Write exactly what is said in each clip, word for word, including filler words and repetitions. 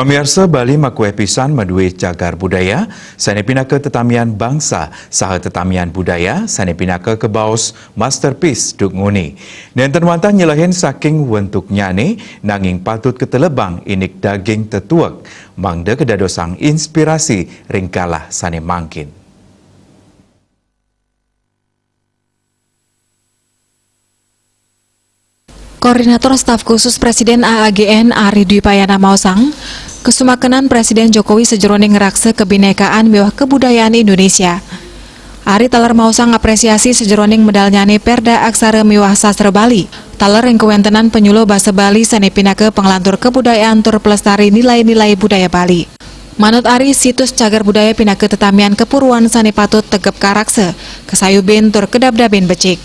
Pamiarsa, Bali makuéh pisan madué cagar budaya sané pinaka tetamian bangsa saha tetamian budaya sané pinaka kabaos masterpiece duk nguni. Nénten wantah nyelehin saking wentuknyané, nanging patut katelebang indik daging tetuek, mangda kadadosang inspirasi ring galah sané mangkin. Koordinator Staf Khusus Presiden A A G N Ari Dwipayana maosang, kasumakenan Presiden Jokowi sajeroning ngraksa kabinekaan miwah kabudayaan Indonesia. Ari taler maosang apresiasi sajeroning medalnyané Perda Aksara miwah Sastra Bali, taler ring kawéntenan panyuluh basa Bali sané pinaka panglantur kabudayaan tur pelestari nilai-nilai budaya Bali. Manut Ari, situs cagar budaya pinaka tetamian kapuruan sané patut tegep karaksa, kasayubin tur kadabdabin becik.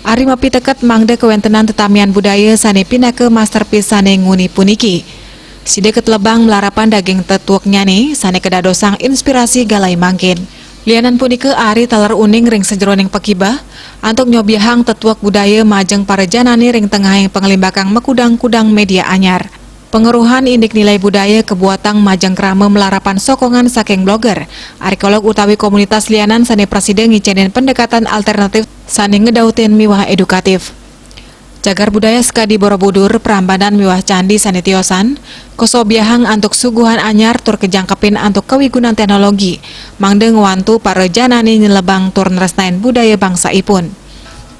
Ari mapiteket mangda kawéntenan tetamian budaya sané pinaka masterpiece sané nguni puniki. Sida katelebang malarapan daging tetueknyané sané kadadosang inspirasi galahé mangkin. Lianan punika, Ari taler uning ring sajeroning pakibeh antuk nyobiahang tetuek budaya majeng para janané ring tengahing pangalimbakang makudang-kudang média anyar. Pangweruhan indik nilai budaya kabuatang majeng krama malarapan sokongan saking blogger, arkéolog utawi komunitas lianan sané prasida ngicénin pendekatan alternatif sané ngedautin miwah édukatif. Cagar budaya sakadi Borobudur, Prambanan miwah candi sané tiosan, kasobiahang antuk suguhan anyar tur kajangkepin antuk kawigunan téknologi, mangda ngwantu para janané nyelebang tur nresnain budaya bangsaipun.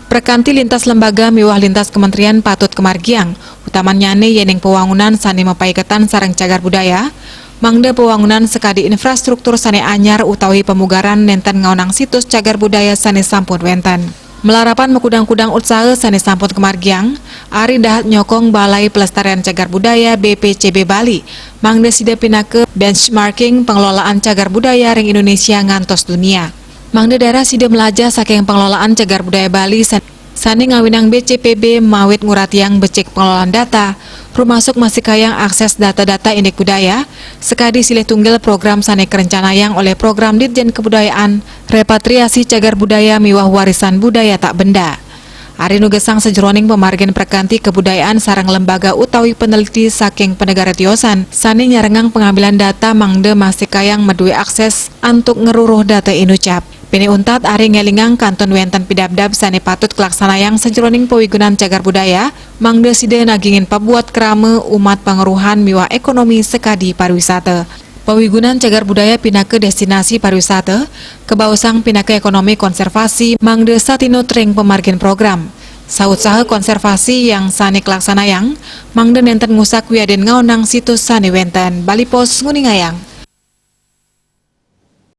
Prakanti lintas lembaga miwah lintas kementerian patut kamargiang, utamannyané yéning pawangunan sané mapaiketan sareng cagar budaya, mangda pawangunan sakadi infrastruktur sané anyar utawi pamugaran nénten ngaonang situs cagar budaya sané sampun wénten. Malarapan makudang-kudang utsaha sané sampun kamargiang, Ari dahat nyokong Balai Pelestarian Cagar Budaya B P C B Bali, mangda sida pinaka benchmarking pengelolaan cagar budaya ring Indonesia ngantos dunia. Mangda daerah sida melajah saking pengelolaan cagar budaya Bali san-, sané ngawinang B C P B mawit nguratiang becik pengelolaan data, rumasuk mastikayang akses data-data indik budaya, sakadi silih tunggil program sané karencanayang olih Program Ditjen Kebudayaan, Repatriasi Cagar Budaya miwah Warisan Budaya Tak Benda. Ari nugesang sajeroning pamargin prakanti kabudayaan sareng lembaga utawi peneliti saking panegara tiosan sané nyarengang pangambilan data mangda mastikayang madué akses antuk ngruruh data inucap. Pinih untat Ari ngélingang kantun wénten pidabdab sané patut kalaksanayang sajeroning pawigunan cagar budaya, mangda sida nagingin pabuat krama umat pangweruhan miwah ékonomi sakadi pariwisata. Pawigunan cagar budaya pinaka destinasi pariwisata, kabaosang pinaka ékonomi konservasi mangda satinut ring pamargin program. Sautsaha konservasi yang sané kalaksanayang, mangda nénten ngusak wiadin ngaonang situs sané wénten. Bali Post nguningayang.